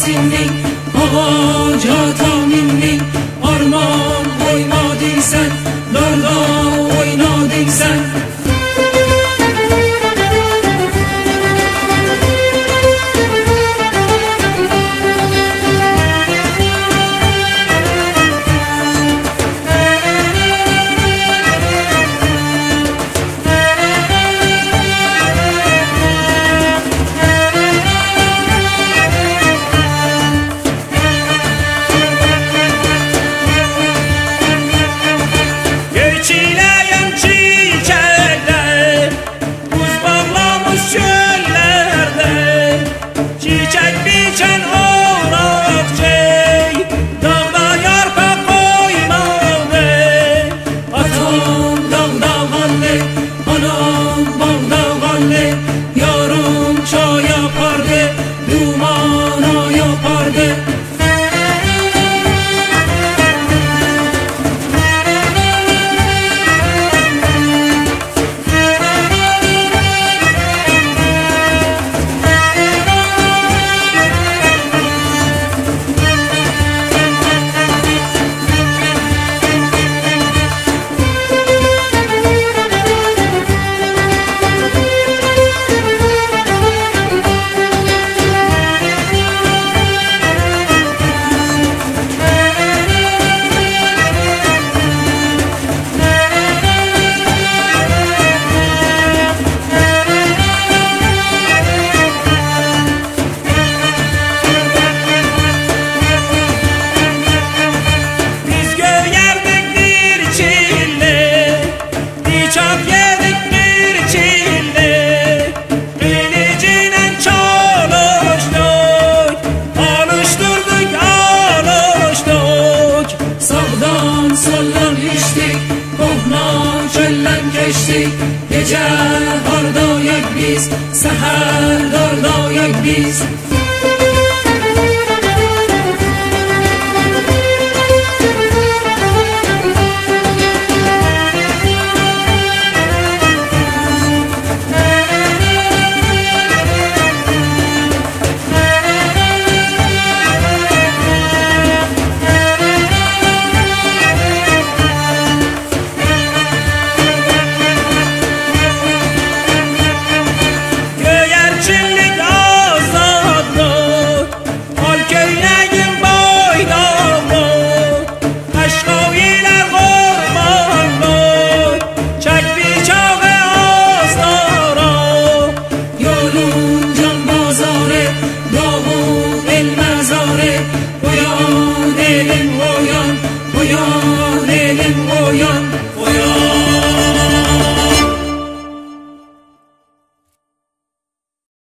Sindiň, agaja ta mindiň, Arman goýmadyň sen, Narda oýnadyň sen. Göçileyen çiçekler Buz bağlamış çöllerde Çiçek biçen orakçı Dağda yarpa koymadı Atam dağda galdy, anam bagda galdy, Ýarym çaý apardy, dumana ýapardy. Biz göyerdik bir çille Bıçak yedik bir çille Bilicinen çalıştık Alıştırdık alıştık Sagdan soldan içdik, kohna çölden geçdik. Gece hardayak biz, seher dardayak biz. Göyerçinlik azadlık Al köynegim boydamlık Aşkoviler kurbanlık Çek bıçağı astara Yolun can bazarı, dağın el mezarı. Oyan elim oyan, oyan elim oyan. Oyan.